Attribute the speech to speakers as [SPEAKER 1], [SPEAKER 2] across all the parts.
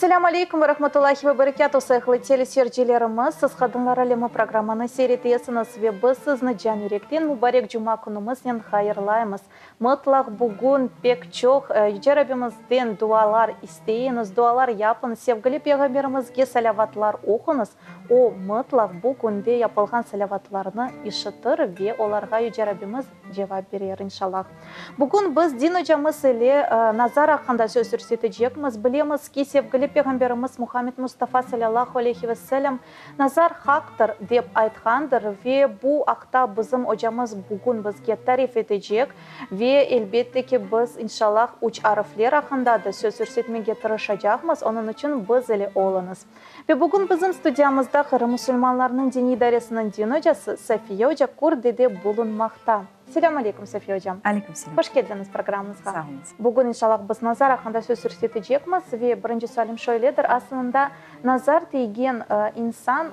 [SPEAKER 1] Esselâmu aleykum ve rahmetullahi ve berekâtuh, sayğılı teleseyircilerimiz! Siz Qadınlar alemi programmanı seyir etesiñiz ve biz sizni can yürekten mübarek cuma künümiznen hayırlaymız. Mıtlaq bugün pek çoq Yüce Rabbimizden dualar isteyiñiz, dualar yapıñız, sevgili Peyğamberimizge salâvatlar oquñız, O, mıtlaq bu künde yapılğan salâvatlarnı işitir ve olarğa Yüce Rabbimiz cevap berer, inşallah. Bugün biz din ocamız ile nazar aqqında söz yürsetecekmiz. Bilemiz ki, sevgili Peyğamberimiz Muhammed Mustafa salâllahu aleyhi ve sellem Nazar haqtır, dep aytqandır ve bu aqta bizim ocamız bugün bizge tarif etecek ve, elbette ki, biz, inşallah, üç arıfler aqqında da söz yürsetmege tırışacaqmız, onıñ içün biz ile oluñız. Ve bugün bizim studiyamızda Qırım musulmanlarınıñ diniy idaresiniñ din ocası Safiye oca Kurdede bulunmaqta. Selâm aleyküm, Safiye ocam.
[SPEAKER 2] Aleyküm selâm.
[SPEAKER 1] Hoş keldiñiz programmamızğa.
[SPEAKER 2] Sağ oluñız.
[SPEAKER 1] Bugün, inşallah, biz nazar aqqında söz yürsetecekmiz ve birinci sualim şöyledir, aslında, nazar tiygen insan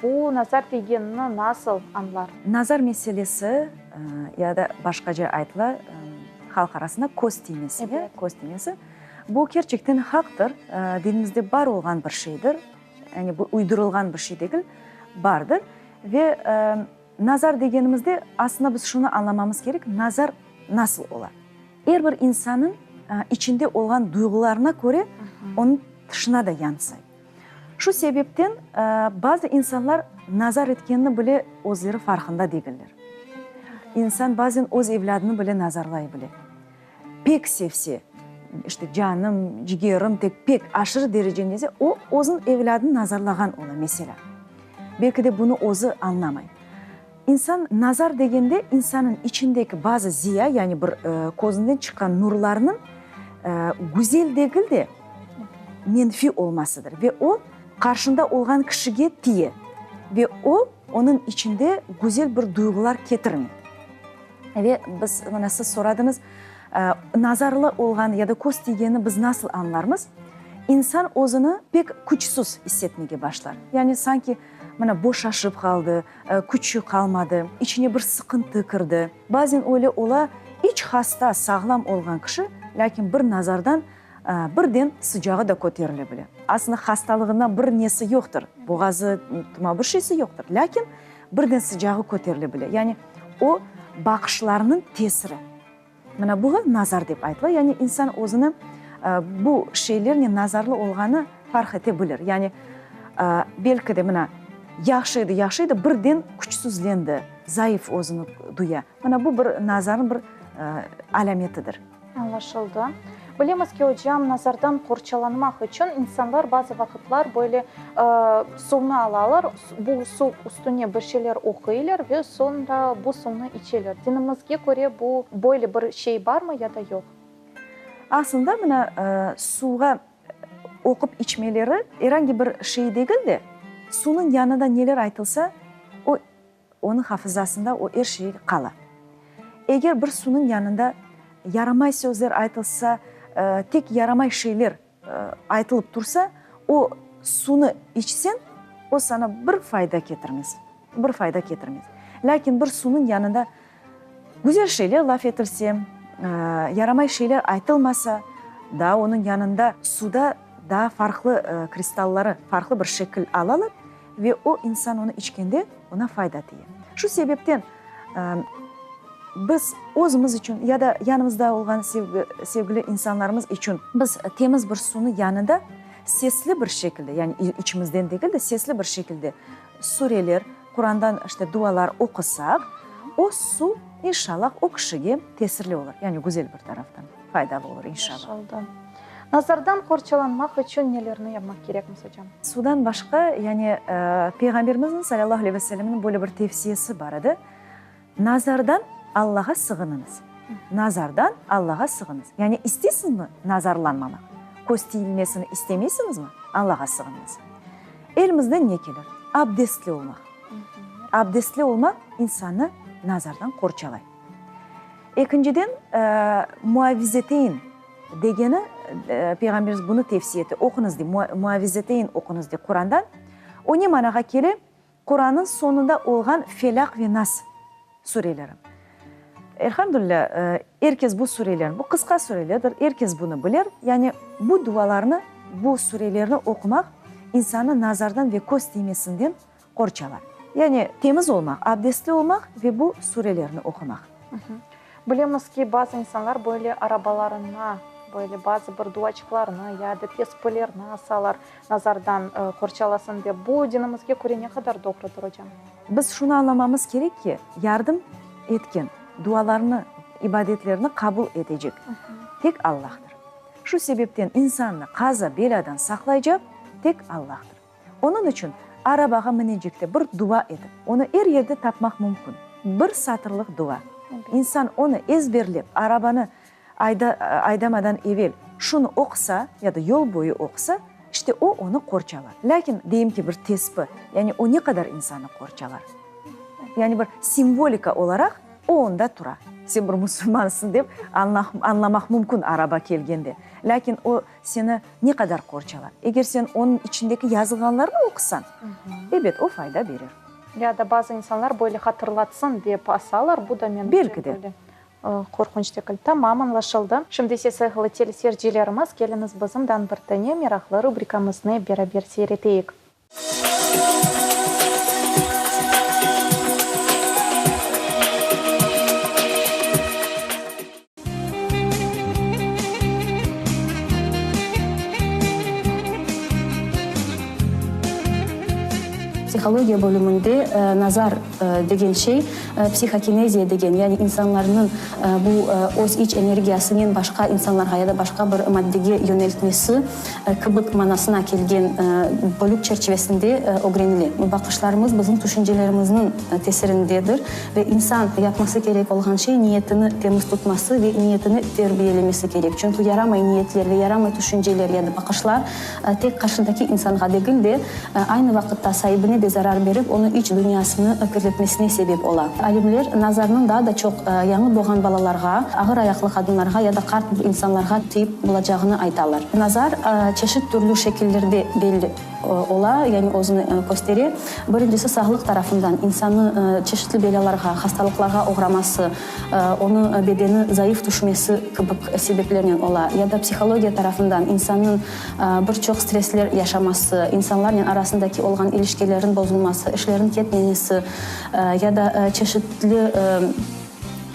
[SPEAKER 1] bu nazar tiygenini nasıl añlar?
[SPEAKER 2] Nazar meselesi, ya da başqaca aytıla, halq arasında köz tiymesi, köz tiymesi, bu kerçekten haqtır, dinimizde bar olğan bir şeydir, yani bu uydurılğan bir şey degil, bardır ve Nazar degenimizde, aslında biz şunı añlamamız kerek, nazar nasıl ola? Er bir insanıñ içinde olğan duyğularına köre onıñ tışına da yansıy. Şu sebepten bazı insanlar nazar etkenini bile özleri farqında degiller. İnsan bazen öz evlâdını bile nazarlay bile. Pek sevse, işte, canım, cigerim dep pek aşırı derecede sevse, o, özüniñ evlâdını nazarlağan ola, meselâ. Belki de bunı özü añlamay. İnsan nazar degende, insanıñ içindeki bazı ziya, yani bir közünden çıqqan nurlarnıñ güzel degil de, menfiy olmasıdır. Ve o, qarşında olğan kişige tiye ve o, onıñ içinde güzel bir duyğular ketirmey. Ve biz, mına siz soradıñız, nazarlı olğan ya da köz tiygenini biz nasıl añlarmız? İnsan özüni pek küçsüz issetmege başlar. Yani sanki, mına, boşaşıp qaldı, küçü qalmadı, içine bir sıqıntı kirdi. Bazen öyle ola, iç hasta, sağlam olğan kişi, lâkin bir nazardan birden sıcağı da köterile bile. Aslında hastalığından bir nesi yoqtır, boğazı tuma bir şeysi yoqtır, lâkin birden sıcağı köterile bile. Yani o baqışlarnıñ tesiri. Mına buğa nazar dep aytıla. Yani insan özüni bu şeylernen nazarlı olğanı farq ete bilir. Yani belki de mına yahşı edi, yahşı edi, birden küçsüzlendi, zayıf özüni duya. Mına bu bir nazarnıñ bir alâmetidir.
[SPEAKER 1] Añlaşıldı. Bilemiz ki, ocam, nazardan qorçalanmaq içün insanlar bazı vaqıtlar böyle suvnı alalar, bu suv üstüne bir şeyler oquylar ve soñra bu suvnı içeler. Dinimizge köre bu böyle bir şey barmı ya da yoq?
[SPEAKER 2] Aslında, mına, suvğa oqup içmeleri er angi bir şey degil de, suvnıñ yanında neler aytılsa, o Onıñ hafızasında o er şey qala. Eger bir suniñ yanında yaramay sözler aytılsa, tek yaramay şeyler aytılıp tursa, o suni içseñ, o saña bir fayda ketirmez, bir fayda ketirmez. Lâkin bir suniñ yanında güzel şeyler laf etilse, yaramay şeyler aytılmasa, daa onıñ yanında suda daa farqlı kristalları, farqlı bir şekil alalar, Ve o insan onı içkende, oña fayda tiye. Şu sebepten biz özümiz içün ya da yanımızda olğan sevgili insanlarımız içün biz temiz bir suvnı yanında sesli bir şekilde, yani içimizden degil de, sesli bir şekilde sureler, Qurandan işte dualar oqusaq, o suv, inşallah, o kişige tesirli olur, yani güzel bir taraftan faydalı olur, inşallah.
[SPEAKER 1] Anlaşıldı. Nazardan qorçalanmaq içün nelerni yapmaq kerekmiz, ocam?
[SPEAKER 2] Suvdan başqa, yani Peyğamberimizniñ salâllahu aleyhi ve sellemniñ böyle bir tevsiyesi bar edi, Nazardan Allağa sığınıñız. Nazardan Allağa sığınıñız. Yani isteysiñizmi nazarlanmamaq? Köz tiyilmesini istemeysiñizmi? Allağa sığınıñız. Elimizden ne kelir? Abdestli olmaq. Abdestli olmaq insannı nazardan qorçalay. Ekinciden, muavvizeteyn degeni, Peyğamberimiz bunı tevsiye etti, oquñız dey, muavvizeteyn oquñız dey Qurandan. O ne manağa kele? Qurannıñ soñunda olğan Felâq ve Nas sureleri. Elhamdülilâ, er kes bu surelerni, bu qısqa surelerdir, er kes bunı bilir. Yani bu dualarnı. Bu surelerni oqumaq insannı nazardan ve köz tiymesinden qorçalar. Yani temiz olmaq, abdestli olmaq ve bu surelerni oqumaq.
[SPEAKER 1] Bilemiz ki, bazı insanlar böyle arabalarına böyle bazı bir duaçıqlarnı ya da tespilerni asalar, nazardan qorçalasın dep. Bu dinimizge köre ne qadar doğrudır, ocam?
[SPEAKER 2] Biz şunı añlamamız kerek ki, yardım etken, dualarnı, ibadetlerni qabul etecek tek Allahtır. Şu sebepten insannı qaza-belâdan saqlaycaq tek Allahtır. Onıñ içün arabağa minecekte bir dua etip, onı er yerde tapmaq mümkün, bir satırlıq dua. İnsan onı ezberlep, arabanı aydamadan evel şunı oqusa ya da yol boyu oqusa, işte o onı qorçalar. Lâkin, deyim ki, bir tespi, yani o ne qadar insannı qorçalar? Yani bir simvolika olaraq o onda tura. Sen bir musulmansıñ dep añlamaq mümkün araba kelgende. Lâkin o seni ne qadar qorçalar? Eger sen onıñ içindeki yazılğanlarnı oqusañ, ebet, o fayda berer.
[SPEAKER 1] Ya da bazı insanlar böyle hatırlatsın dep asalar, bu da menimce
[SPEAKER 2] Belki de.
[SPEAKER 1] böyle qorqunç degil. Tamam, añlaşıldı. Şimdi ise sayğılı teleseyircilerimiz, keliñiz bizim dan bir tane meraqlı rubrikamıznı beraber seyir eteyik.
[SPEAKER 3] Psihologiya bölüminde nazar degen şey, psihokineziya degen, yani insanlarnıñ bu öz iç energiyasınen başqa insanlarğa ya da başqa bir maddege yöneltmesi kibik manasına kelgen bölük çerçivesinde ögrenile. Baqışlarımız bizim tüşüncelerimizniñ tesirindedir ve insan yapması kerek olğan şey niyetini temiz tutması ve niyetini terbiyelemesi kerek. Çünki yaramay niyetler ve yaramay tüşünceler ya da baqışlar tek qarşıdaki insanğa degil de, aynı vaqıtta saibine de zarar berip, onıñ iç dünyasını kirletmesine sebep ola. Alimler nazarnıñ daa da çoq yañı doğğan balalarğa, ağır ayaqlı qadınlarğa ya da qart bir insanlarğa tiyip bulacağını aytalar. Nazar çeşit türlü şekillerde belli ola, yani özüni köstere. Birincisi, sağlıq tarafından insannı çeşitli belâlarğa, hastalıqlarğa oğraması, onıñ bedeni zayıf tüşmesi kibik sebeplernen ola. Ya da psihologiya tarafından insannıñ bir çoq stressler yaşaması, insanlarnen arasındaki olğan ilişkilerniñ bozulması, işlerniñ ketmemesi ya da çeşitli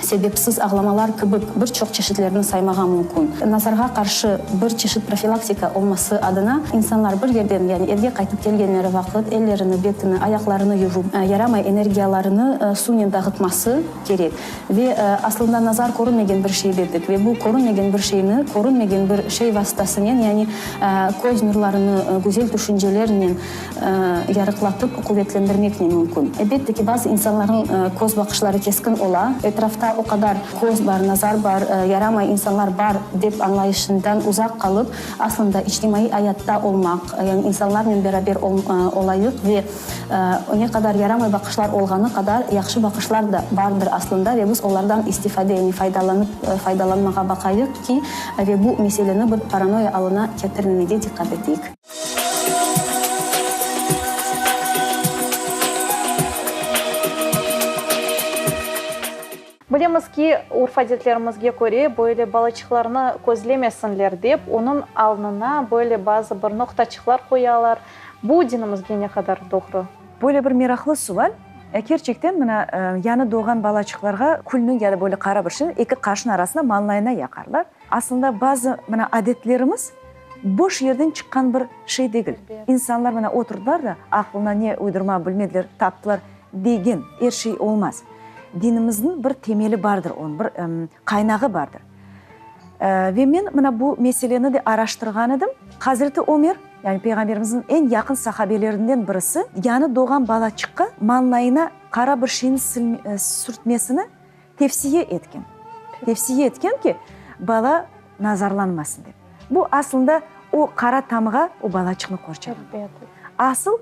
[SPEAKER 3] sebepsiz ağlamalar kibik bir çoq çeşitlerni saymağa mümkün. Nazarğa qarşı bir çeşit profilaktika olması adına insanlar bir yerden, yani evge qaytıp kelgenleri vaqıt ellerini, betini, ayaqlarını yuvıp, yaramay energiyalarını suvnen dağıtması kerek. Ve aslında nazar körünmegen bir şey dedik. Ve bu körünmegen bir şeyni körünmegen bir şey vasıtasınen, yani köz nurlarını güzel tüşüncelernen yarıqlatıp quvetlendirmeknen mümkün. Elbette ki, bazı insanlarnıñ köz baqışları keskin ola. Etrafta o qadar köz bar, nazar bar, yaramay insanlar bar dep añlayışından uzaq qalıp, aslında içtimaiy ayatta olmaq, yani insanlarnen beraber olayıq ve ne qadar yaramay baqışlar olğanı qadar yahşı baqışlar da bardır aslında ve biz olardan istifade, yani faydalanıp, faydalanmağa baqayıq ki, ve bu meseleni bir paranoya alına ketirmemege diqqat eteyik.
[SPEAKER 1] Bilemiz ki, urf-adetlerimizge köre, böyle balaçıqlarnı közlemesinler dep, onıñ alnına böyle bazı bir noqtaçıqlar qoyalar. Bu dinimizge ne qadar doğru?
[SPEAKER 2] Böyle bir meraqlı sual. Kerçekten, mına, yañı doğğan balaçıqlarğa külni ya da böyle qara bir şeyni eki qaşnıñ arasına, mañlayına yaqarlar. Aslında bazı, mına, adetlerimiz boş yerden çıqqan bir şey degil. İnsanlar, mına, oturdılar da, aqlına ne uydurma bilmediler, taptılar degen er şey olmaz. Dinimizniñ bir temeli bardır, onıñ bir qaynağı bardır. Ve men, mına, bu meseleni de araştırğan edim. Hazreti Ömer, yani Peyğamberimizniñ eñ yaqın sahabelerinden birisi, yañı doğğan balaçıqqa mañlayına qara bir şeyni sürtmesini tevsiye etken. Tevsiye etken ki, bala nazarlanmasın dep. Bu aslında o qara tamğa o balaçıqnı qorçalay. Asıl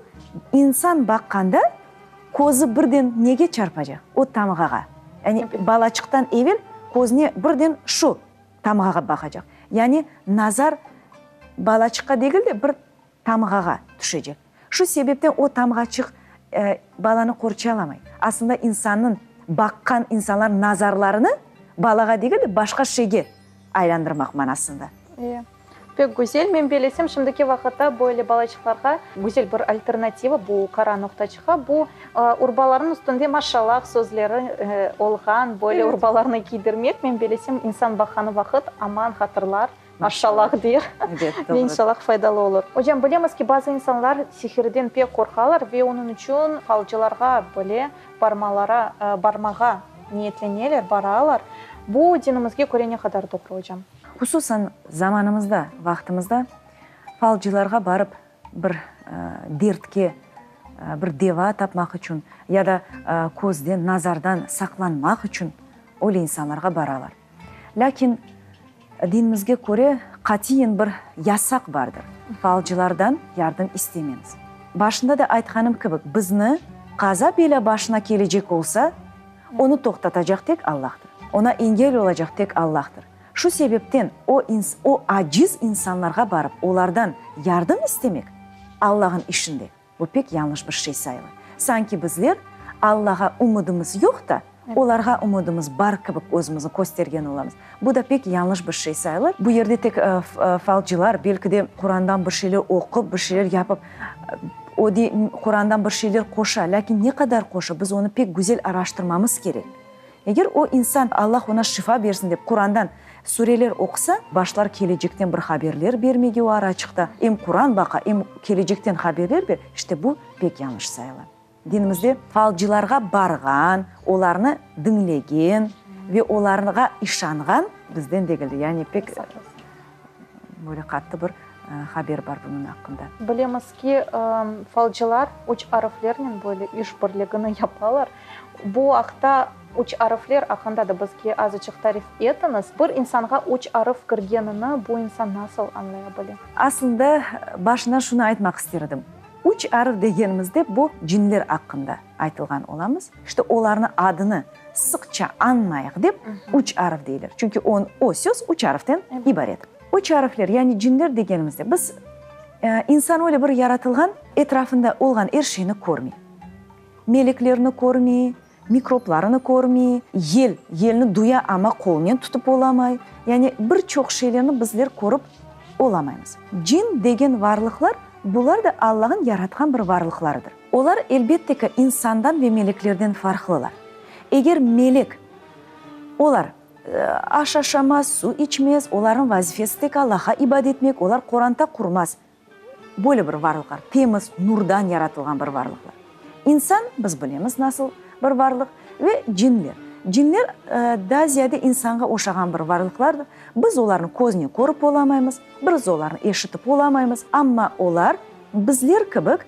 [SPEAKER 2] insan baqqanda közü birden nege çarpacaq? O tamğağa. Yani balaçıqtan evel közüne birden şu tamğağa baqacaq. Yani nazar balaçıqqa degil de bir tamğağa tüşecek. Şu sebepten o tamğaçıq balanı qorçalamay. Aslında insannıñ, baqqan insanlarnıñ nazarlarını balağa degil de başqa şeyge aylandırmaq manasında.
[SPEAKER 1] E. Pek güzel. Men belesem, şimdiki vaqıtta böyle balaçıqlarğa güzel bir alternativa bu qara noqtaçıqqa, bu urbalarnıñ üstünde maşallah sözleri olğan böyle urbalarnı kiydirmek, men belesem, insan baqqanı vaqıt aman hatırlar, maşallah der ve inşallah faydalı olur. Ocam, bilemiz ki, bazı insanlar sihirden pek qorqalar ve onıñ içün falcılarğa bile barmalara, barmağa niyetleneler, baralar. Bu dinimizge köre ne qadar doğru, ocam?
[SPEAKER 2] Hususan, zamanımızda, vaqtımızda falcılarğa barıp bir dertke bir deva tapmaq içün ya da közden, nazardan saqlanmaq içün öyle insanlarğa baralar. Lâkin dinimizge köre qatiyen bir yasaq bardır, falcılardan yardım istemeñiz. Başında da aytqanım kibi, bizni qaza-belâ başına kelecek olsa, Onı toqtatacaq tek Allahtır. Ona engel olacaq tek Allahtır. Şu sebepten o, o aciz insanlarğa barıp, olardan yardım istemek, Allah'ın işinde, bu pek yañlış bir şey sayıla. Sanki bizler Allah'a ümüdimiz yoq da, olarğa ümüdimiz bar kibi özümizni köstergen olamız. Bu da pek yañlış bir şey sayılır. Bu yerde tek falcılar, belki de Qurandan bir şeyler oqup, bir şeyler yapıp, o de Qurandan bir şeyler qoşa, lâkin ne qadar qoşa, biz onı pek güzel araştırmamız kerek. Eger o insan, Allah ona şifa bersin dep, Qurandan sureler oqusa, başlar kelecekten bir haberler bermege o araçıqta, em Quran baqa, em kelecekten haberler ber, işte bu pek yañlış sayıla. Dinimizde falcılarğa barğan, olarnı diñlegen ve olarğa işanğan bizden degildir. Yani pek böyle qattı bir haber bar bunıñ aqqında.
[SPEAKER 1] Bilemiz ki, falcılar üç arıflernen böyle iş birligini yapalar. Bu aqta, üç arıfler aqqında da bizge azıcıq tarif etiñiz. Bir insanğa üç arıf kirgenini bu insan nasıl añlaya bile?
[SPEAKER 2] Aslında, başından şunı aytmaq ister edim. Üç arf degenimizde bu cinler aqqında aytılğan olamız. İşte olarnı adını sıqça añmayıq dep üç arf deyler. Çünki on, o söz üç arften ibaret. Üç arfler, yani cinler degenimizde biz, insan öyle bir yaratılğan, etrafında olğan er şeyni körmey. Meleklerni körmey, mikroblarını körmey, yel, yelni duya, amma qolnen tutıp olamay. Yani bir çoq şeylerni bizler körip olamaymız. Cin degen varlıqlar, bular da Allah'ın yaratqan bir varlıqlarıdır. Olar, elbette ki, insandan ve meleklerden farqlılar. Eger melek, olar aş aşamaz, su içmez, olarnıñ vazifesi tek Allah'a ibadet etmek, olar qoranta qurmaz. Böyle bir varlıqlar, temiz, nurdan yaratılğan bir varlıqlar. İnsan, biz bilemiz nasıl bir varlıq, ve cinler. Cinler daa ziyade insanğa oşağan bir varlıqlardır. Biz olarnı köznen körip olamaymız, biz olarnı eşitip olamaymız, amma olar bizler kibik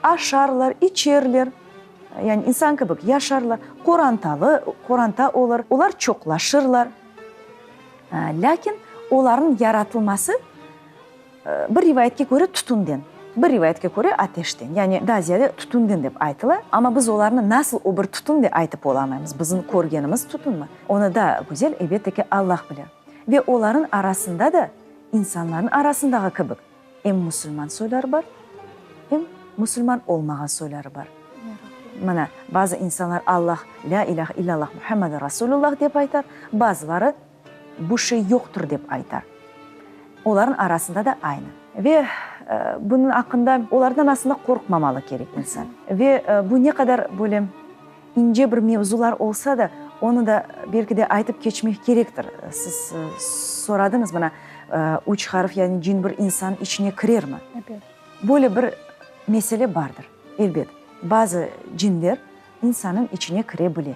[SPEAKER 2] aşarlar, içerler, yani insan kibik yaşarlar, qorantalı, qoranta olur, olar çoqlaşırlar. Lâkin olarnıñ yaratılması Bir rivayetke köre tütünden, bir rivayetke köre ateşten, yani daa ziyade tütünden dep aytıla. Amma biz olarnı nasıl o bir tütün de aytıp olamaymız. Bizim körgenimiz tütünmi? Onı daa güzel, elbette ki, Allah bilir. Ve olarnıñ arasında da insanlarnıñ arasındağı kibik em musulman soyları bar, em musulman olmağan soyları bar. Mına, bazı insanlar Allah, lâ ilâhe illallah Muhammeden Rasulullah dep aytar, bazıları bu şey yoqtır dep aytar. Olarnıñ arasında da aynı. Ve bunıñ aqqında olardan aslında qorqmamalı kerek insan. Ve bu ne qadar böyle ince bir mevzular olsa da, onı da belki de aytıp keçmek kerektir. Siz soradıñız mına, üç harf, yani cin bir insan içine kirermi? Böyle bir mesele bardır. Elbet, bazı cinler İnsannıñ içine kire bile.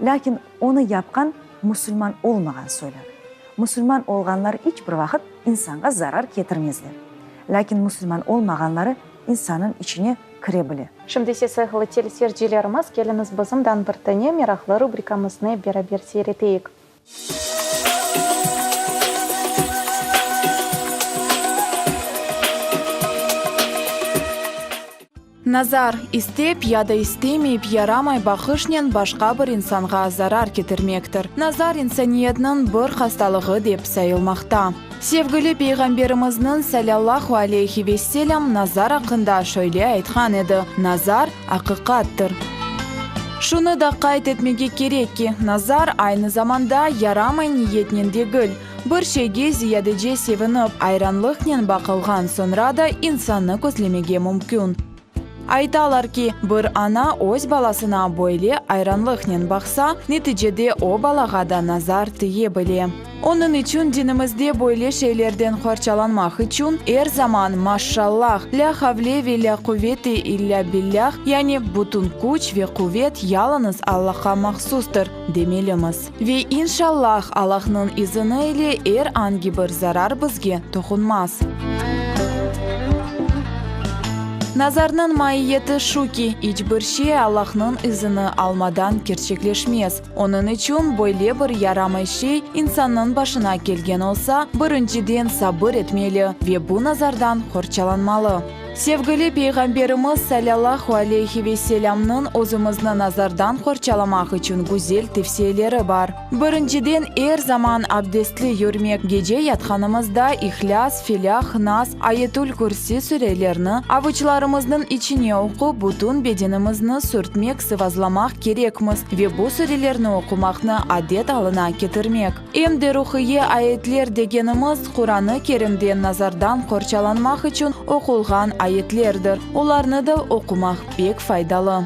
[SPEAKER 2] Lâkin onı yapqan musulman olmağan soylar. Musulman olğanlar iç bir vaqıt insanğa zarar ketirmezler. Lâkin musulman olmağanları insannıñ içine kire bile.
[SPEAKER 1] Şimdi ise sayğılı teleseyircilerimiz, keliñiz bizimdan bir tane meraqlı rubrikamıznı beraber seyreteyik.
[SPEAKER 4] Nazar, istep ya da istemeyip yaramay baqışnen başqa bir insanğa zarar ketirmektir. Nazar insaniyetniñ bir hastalığı dep sayılmaqta. Sevgili Peyğamberimizniñ, salâllahu aleyhi ve selâm, nazar aqqında şöyle aytqan edi, Nazar, aqiqattır. Şunı da qayd etmege kerek ki, nazar aynı zamanda yaramay niyetnen degil, bir şeyge ziyadece sevinip, ayranlıqnen baqılğan soñra da insannı közlemege mümkün. Aytalar ki, bir ana öz balasına böyle ayranlıqnen baqsa, neticede o balağa da nazar tiye bile. Onıñ içün dinimizde böyle şeylerden qorçalanmaq içün er zaman Maşşallah, lâ havle ve lâ quvvete illâ billâh, yani bütün küç ve quvet yalıñız Allahqa mahsustır, demelimiz. Ve inşallah Allahnıñ izini ile er angi bir zarar bizge toqunmaz. Nazarnıñ maiyeti şu ki, iç bir şey Allahnıñ izini almadan kerçekleşmez. Onıñ içün böyle bir yaramay şey insannıñ başına kelgen olsa, birinciden sabır etmeli ve bu nazardan qorçalanmalı. Sevgili Peyğamberimiz salâllahu aleyhi ve selâmnıñ özümizni nazardan qorçalamaq içün güzel tevsiyeleri bar. Birinciden, er zaman abdestli yürmek, gece yatqanımızda İhlâs, Felâh, Nas, Ayetül-Kürsi sürelerini avuçlarımıznıñ içine oqup, bütün bedenimizni sürtmek, sıvazlamaq kerekmiz ve bu sürelerni oqumaqnı adet alına ketirmek. Em de ruhiye ayetler degenimiz, Quranı Kerimde nazardan qorçalanmaq içün oqulğan ayetlerdir, olarnı da oqumaq pek faydalı.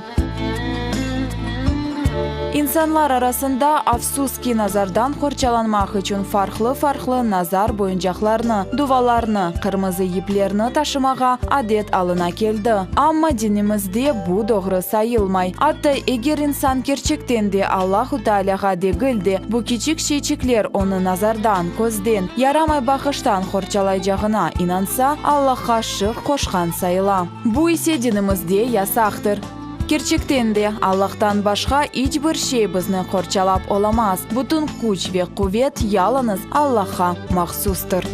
[SPEAKER 4] İnsanlar arasında, afsus ki, nazardan qorçalanmaq içün farqlı-farqlı nazar boyuncaqlarnı, duvalarnı, qırmızı yiplerni taşımağa adet alına keldi. Amma dinimizde bu doğru sayılmay. Atta eger insan kerçekten de Allahu Tealâğa degil de, bu kiçik şeyçikler onı nazardan, közden, yaramay baqıştan qorçalaycağına inansa, Allahqa şirk qoşqan sayıla. Bu ise dinimizde yasaqtır. Kerçekten de, Allahtan başqa iç bir şey bizni qorçalap olamaz, bütün küç ve quvet yalıñız Allahqa mahsustır.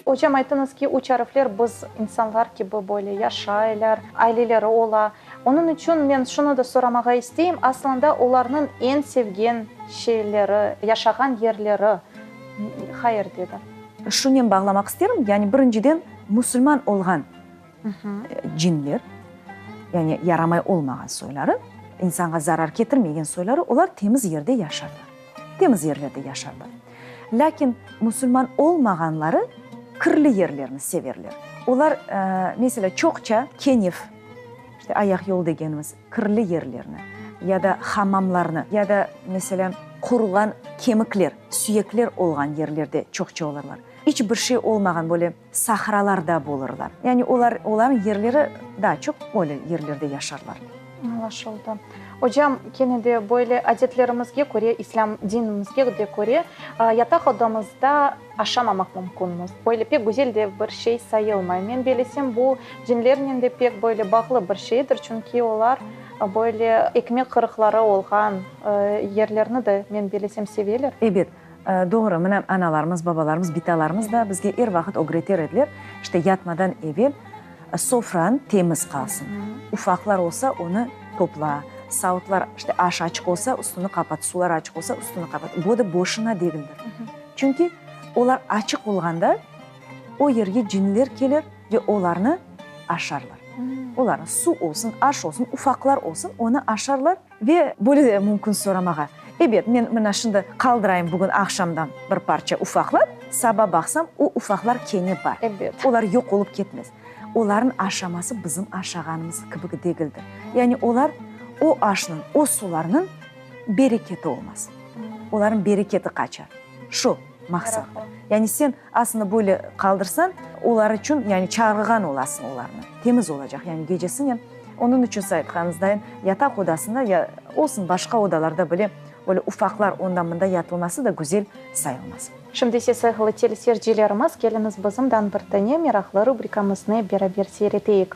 [SPEAKER 1] Ocam, aytıñız ki, üç arifler biz insanlar kibi böyle yaşaylar, aileleri ola. Onıñ içün men şunı da soramağa isteyim, aslında olarnıñ eñ sevgen şeyleri, yaşağan yerleri qayerdedir?
[SPEAKER 2] Şunen bağlamaq isterim, yani birinciden musulman olğan cinler, yani yaramay olmağan soyları, insanğa zarar ketirmegen soyları, olar temiz yerde yaşarlar, temiz yerlerde yaşarlar. Lâkin musulman olmağanları kirli yerlerni severler. Olar, meselâ, çoqça kenef, işte ayaqyol degenimiz kirli yerlerni, ya da hamamlarnı, ya da, meselâ, quruğan kemikler, süyekler olğan yerlerde çoqça olurlar. İç bir şey olmağan böyle Sahralarda bulurlar. Yani olar, olarnıñ yerleri daa çoq öyle yerlerde yaşarlar.
[SPEAKER 1] Añlaşıldı. Ocam, kene de böyle adetlerimizge köre, islâm dinimizge de köre, yataq odamızda aşamamaq mümkünmiz. Böyle pek güzel de bir şey sayılmay. Men bilesem, bu dinlernen de pek böyle bağlı bir şeydir, çünki olar böyle ekmek qırıqları olğan yerlerni de, men bilesem, seveler.
[SPEAKER 2] Ebet. Doğru, mına analarımız, babalarımız, bitalarımız da bizge er vaqıt ögreter ediler, işte yatmadan evel sofran temiz qalsın, ufaqlar olsa onı topla, savutlar, işte aş açıq olsa üstüni qapat, sular açıq olsa üstüni qapat. Bu da boşuna degildir. Çünki olar açıq olğanda o yerge cinler kelir ve olarnı aşarlar. Olarnı, suv olsun, aş olsun, ufaqlar olsun, onı aşarlar. Ve böyle de mümkün soramağa, Ebet, men mına şimdi qaldırayım bugün aqşamdan bir parça ufaqlar, saba baqsam, o ufaqlar kene bar.
[SPEAKER 1] Ebet.
[SPEAKER 2] Olar yoq olıp ketmez. Olarnıñ aşaması bizim aşağanımız kibi degildir. Yani olar o aşnıñ, o sularnıñ bereketi olmaz. Olarnıñ bereketi qaçar. Şu maqsattır. Yani sen aslında böyle qaldırsañ, olar içün, yani çağırğan olasıñ olarnı. Temiz olacaq, yani gecesinen. Onıñ içün siz aytqanıñızdayın, yataq odasında ya olsun başqa odalarda bile böyle ufaqlar onda-mında yatılması da güzel sayılmaz.
[SPEAKER 1] Şimdi ise sayğılı teleseyircilerimiz, keliñiz bizimdan bir tane meraqlı rubrikamıznı beraber seyir eteyik.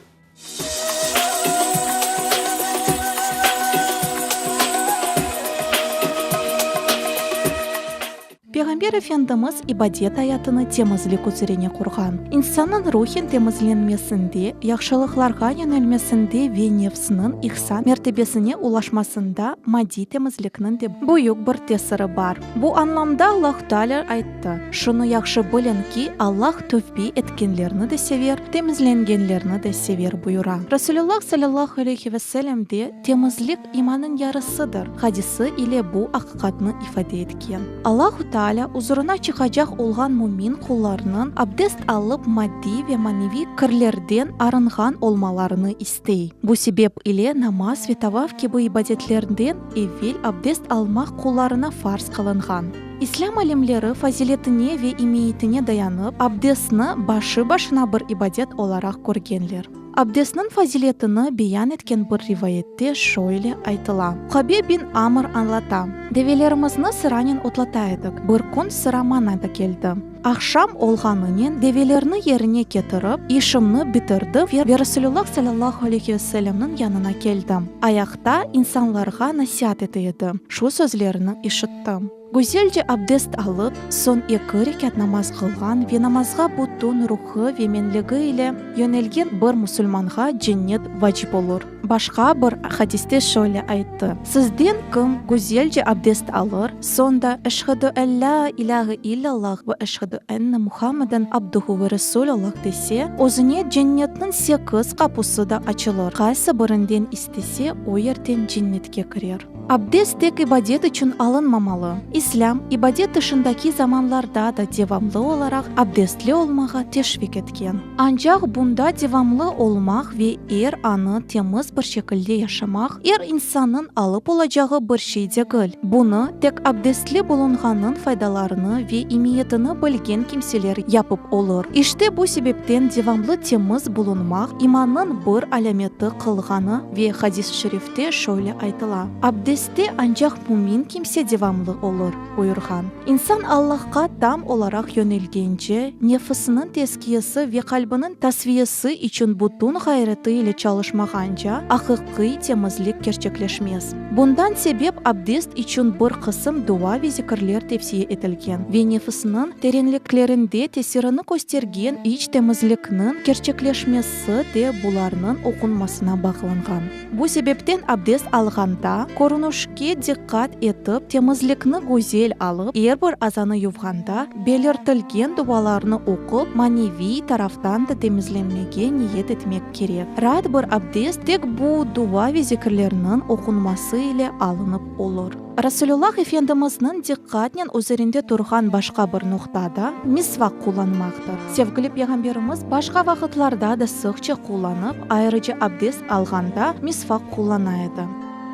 [SPEAKER 4] Peyğamber.
[SPEAKER 1] Peyğamber Efendimiz ibadet ayatını temizlik üzerine qurğan. İnsannıñ ruhen temizlenmesinde, yahşılıqlarğa yönelmesinde ve nefsiniñ ihsan mertebesine ulaşmasında maddiy temizlikniñ de büyük bir tesiri bar. Bu añlamda Allahu Teala ayttı, Şunı yahşı biliñ ki, Allah tövbe etkenlerni de sever, temizlengenlerni de sever buyura. Resulullah salâllahu aleyhi ve sellem de, Temizlik imanıñ yarısıdır hadisi ile bu aqiqatnı ifade etken. Allahu Teala uzurına çıqacaq olğan mümin qullarınıñ abdest alıp maddiy ve maneviy kirlerden arınğan olmalarını istey. Bu sebep ile namaz ve tavaf kibi ibadetlerden evel abdest almaq qullarına farz qılınğan. İslâm alimleri faziletine ve emiyetine dayanıp, abdestni başı-başına bir ibadet olaraq körgenler. Abdestniñ faziletini beyan etken bir rivayette şöyle aytıla, Uqabe bin Amr añlata, Develerimizni sıranen otlata edik. Bir kün sıra maña da keldi. Aqşam olğanınen develerni yerine ketirip, işimni bitirdim ve Resulullah salâllahu aleyhi ve sellemniñ yanına keldim. Ayaqta insanlarğa nasiat ete edi. Şu sözlerini işittim. Güzelce abdest alıp, soñ eki rekât namaz qılğan ve namazğa bütün ruhı ve menligi ile yönelgen bir musulmanğa cennet vacip olur. Başqa bir hadiste şöyle ayttı, Sizden kim güzelce abdest alır, soñ da Eşhedü en lâ ilâhe illâllah ve eşhedü enne Muhammeden abduhu ve resulullah dese, özüne cennetniñ sekiz qapusı da açılır, qaysı birinden istese, o yerden cennetke kirer. Abdest tek ibadet içün alınmamalı. İslâm, ibadet tışındaki zamanlarda da devamlı olaraq abdestli olmağa teşvik etken. Ancaq bunda devamlı olmaq ve er anı temiz bir şekilde yaşamaq er insannıñ alıp olacağı bir şey degil. Bunı tek abdestli bulunğannıñ faydalarını ve emiyetini bilgen kimseler yapıp olur. İşte bu sebepten devamlı temiz bulunmaq imannıñ bir alâmeti qılğanı ve hadis-i şerifte şöyle aytıla, Abdestte ancaq mümin kimse devamlı olur, buyurğan. İnsan Allahqa tam olaraq yönelgence, nefisiniñ tezkiyesi ve qalbiniñ tasfiyesi içün bütün ğayreti ile çalışmağanca, aqiqiy temizlik kerçekleşmez. Bundan sebep abdest içün bir qısım dua ve zikirler tevsiye etilgen ve nefisniñ terenliklerinde tesirini köstergen iç temizlikniñ kerçekleşmesi de bularnıñ oqunmasına bağlanğan. Bu sebepten abdest alğanda, körünüşke diqqat etip, temizlikni güzel alıp, er bir azanı yuvğanda, belirtilgen dualarnı oqup, maneviy taraftan da temizlenmege niyet etmek kerek. Raat bir abdest tek bu dua ve zikirlerniñ oqunması ile alınıp olur. Rasulullah Efendimizniñ diqqatnen üzerinde turğan başqa bir noqta da misvak qullanmaqtır. Sevgili Peyğamberimiz başqa vaqıtlarda da sıqça qullanıp, ayrıca abdest alğanda misvak qullana edi.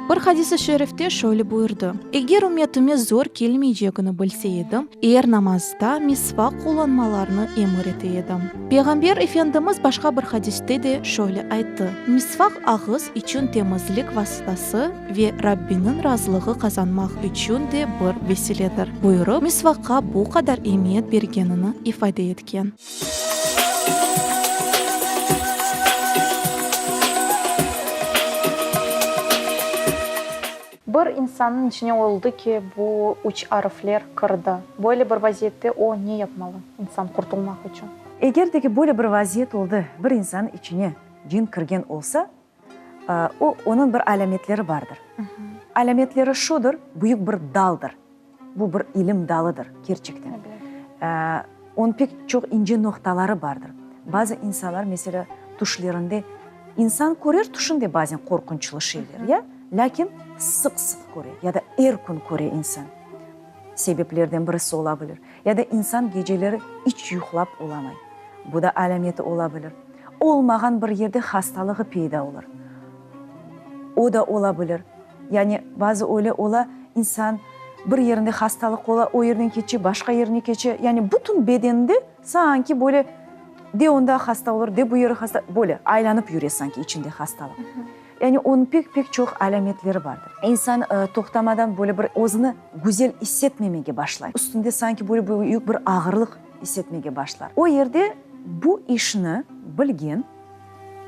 [SPEAKER 1] Bir hadis-i şerifte şöyle buyurdı, Eger ümmetime zor kelmeycegini bilse edim, er namazda misvak qullanmalarını emir ete edim. Peyğamber Efendimiz başqa bir hadiste de şöyle ayttı, Misvak ağız içün temizlik vasıtası ve Rabbiniñ razılığı qazanmaq içün de bir vesiledir, buyurıp, misvakqa bu qadar emiyet bergenini ifade etken. Bir insannıñ içine oldı ki, bu üç arfler kirdi. Böyle bir vaziyette o ne yapmalı, insan qurtulmaq içün?
[SPEAKER 2] Eger de ki böyle bir vaziyet oldı, bir insannıñ içine cin kirgen olsa, o, onıñ bir alâmetleri bardır. Alâmetleri şudır, büyük bir daldır. Bu bir ilim dalıdır, kerçekten. Onıñ pek çoq ince noqtaları bardır. Bazı insanlar, meselâ, tüşlerinde, insan körer tüşünde bazen qorqunçlı şeyler, ya, lâkin sıq-sıq köre ya da er kün köre insan. Sebeplerden birisi ola bilir. Ya da insan geceleri iç yuqlap olamay. Bu da alâmeti ola bilir. Olmağan bir yerde hastalığı peyda olur. O da ola bilir. Yani bazı öyle ola, insan bir yerinde hastalıq ola, o yerden keçe, başqa yerine keçe. Yani bütün bedeninde sanki böyle de onda hasta olur, de bu yeri hasta, böyle aylanıp yüre sanki içinde hastalıq. Yani onıñ pek-pek çoq alâmetleri bardır. İnsan toqtamadan böyle bir özüni güzel issetmemege başlay. Üstünde sanki böyle büyük bir ağırlıq issetmege başlar. O yerde bu işni bilgen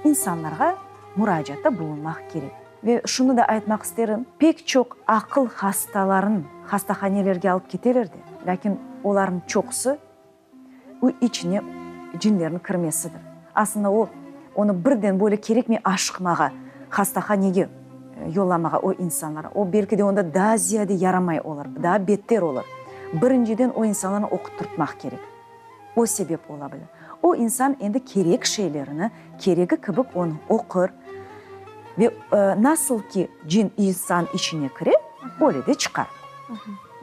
[SPEAKER 2] insanlarğa muracaatta bulunmaq kerek. Ve şunı da aytmaq isterim, pek çoq aqıl hastaların hastahanelerge alıp keteler de. Lâkin olarnıñ çoqusı uy içine cinlerniñ kirmesidir. Aslında o, onı birden böyle kerekmey aşıqmağa, hastahanege yollamağa o insanlarnı. O, belki de onda daa ziyade yaramay olur, daa beter olur. Birinciden o insanlarnı oquttırtmaq kerek. O sebep ola bilir. O insan endi kerek şeylerini keregi kibik onı oqur ve nasıl ki cin insan içine kire, öyle de çıqar.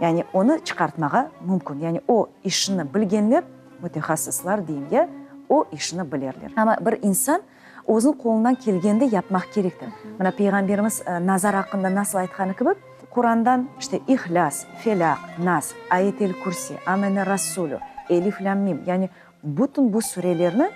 [SPEAKER 2] Yani onı çıqartmağa mümkün. Yani o işni bilgenler, mütehassıslar deyim ya, o işni bilerler. Amma bir insan özüniñ qolundan kelgenini yapmaq kerektir. Mına Peyğamberimiz nazar aqqında nasıl aytqanı kibi, Qurandan işte İhlâs, Felâq, Nas, Ayet-el-Kürsi, Âmene-Rasûlü, Elif-Lâm-Mim, yani bütün bu surelerni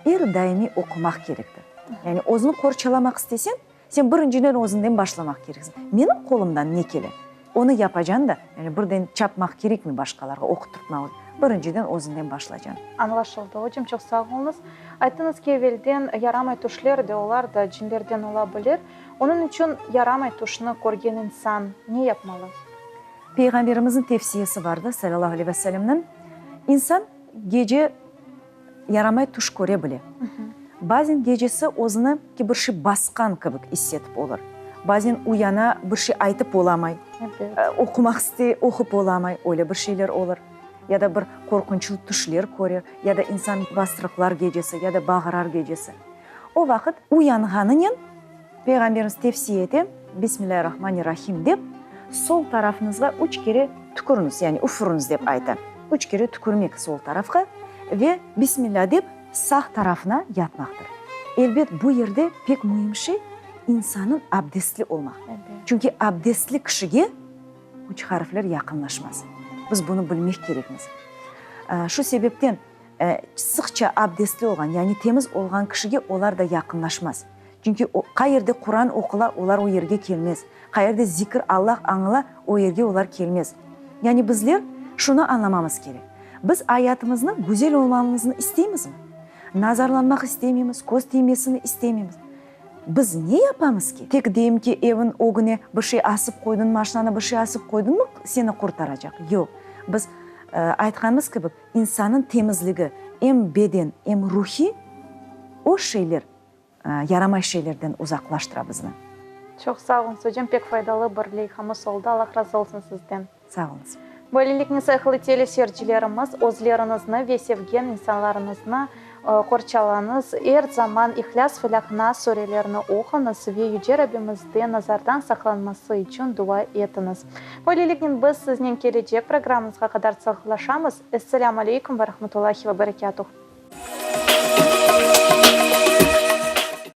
[SPEAKER 2] er daimiy oqumaq kerektir. Yani özüni qorçalamaq isteseñ, Sen birinciden özünden başlamaq kereksiñ. Menim qolumdan ne kele? Onı yapacañ da, yani birden çapmaq kerekmi başqalarğa, oquttırtmaq. Birinciden özünden başlacañ.
[SPEAKER 1] Añlaşıldı, ocam, çoq sağ oluñız. Ayttıñız ki, evelden yaramay tüşler de, olar da cinlerden ola bilir. Onıñ içün yaramay tüşni körgen insan ne yapmalı?
[SPEAKER 2] Peyğamberimizniñ tevsiyesi vardı, salâllahu aleyhi ve sellemniñ, İnsan gece yaramay tüş köre bile. Bazen gecesi özüni ki bir şey basqan kibik iss etip olur. Bazen uyana, bir şey aytıp olamay, oqumaq istey, oqup olamay, öyle bir şeyler olur. Ya da bir qorqunçlı tüşler körer, ya da insan bastırıqlar gecesi, ya da bağırar gecesi. O vaqıt uyanğanınen Peyğamberimiz tevsiye ete, Bismillâirrahmanirrahim dep, sol tarafıñızğa üç kere tüküriñiz, yani üfüriñiz dep ayta. Üç kere tükürmek sol tarafqa ve Bismillâ dep sağ tarafına yatmaqtır. Elbet, bu yerde pek müim şey, insannıñ abdestli olmaq. Çünki abdestli kişige üç harfler yaqınlaşmaz. Biz bunı bilmek kerekmiz. Şu sebepten sıqça abdestli olğan, yani temiz olğan kişige olar da yaqınlaşmaz. Çünki o, qayerde Quran oqula, olar o yerge kelmez. Qayerde zikr, Allah añıla, o yerge olar kelmez. Yani bizler şunı añlamamız kerek, biz ayatımıznı güzel olmamıznı isteymizmi? Nazarlanmaq istemeymiz, köz tiymesini istemeymiz. Biz ne yapamız ki? Tek deyim ki, eviñ ögüne bir şey asıp qoydıñ, maşinana bir şey asıp qoydıñmı, seni qurtaracaq? Yoq. Biz, aytqanımız kibi, insannıñ temizligi, em beden, em ruhiy, o şeyler Yaramay şeylerden uzaqlaştıra bizni.
[SPEAKER 1] Çoq sağ oluñız, ocam, pek faydalı bir leyhamız oldı, Allah razı olsun sizden.
[SPEAKER 2] Sağ oluñız.
[SPEAKER 1] Böyleliknen, sayğılı teleseyircilerimiz, özleriñizni ve sevgen insanlarıñıznı qorçalañız, er zaman İhlâs, Felâq, Nas surelerini oquñız ve Yüce Rabbimizden nazardan saqlanması içün dua etiñiz. Böyleliknen, biz siznen kelecek programmızğa qadar sağlıqlaşamız. Esselâmu aleykum ve rahmetullahi ve berekâtuh.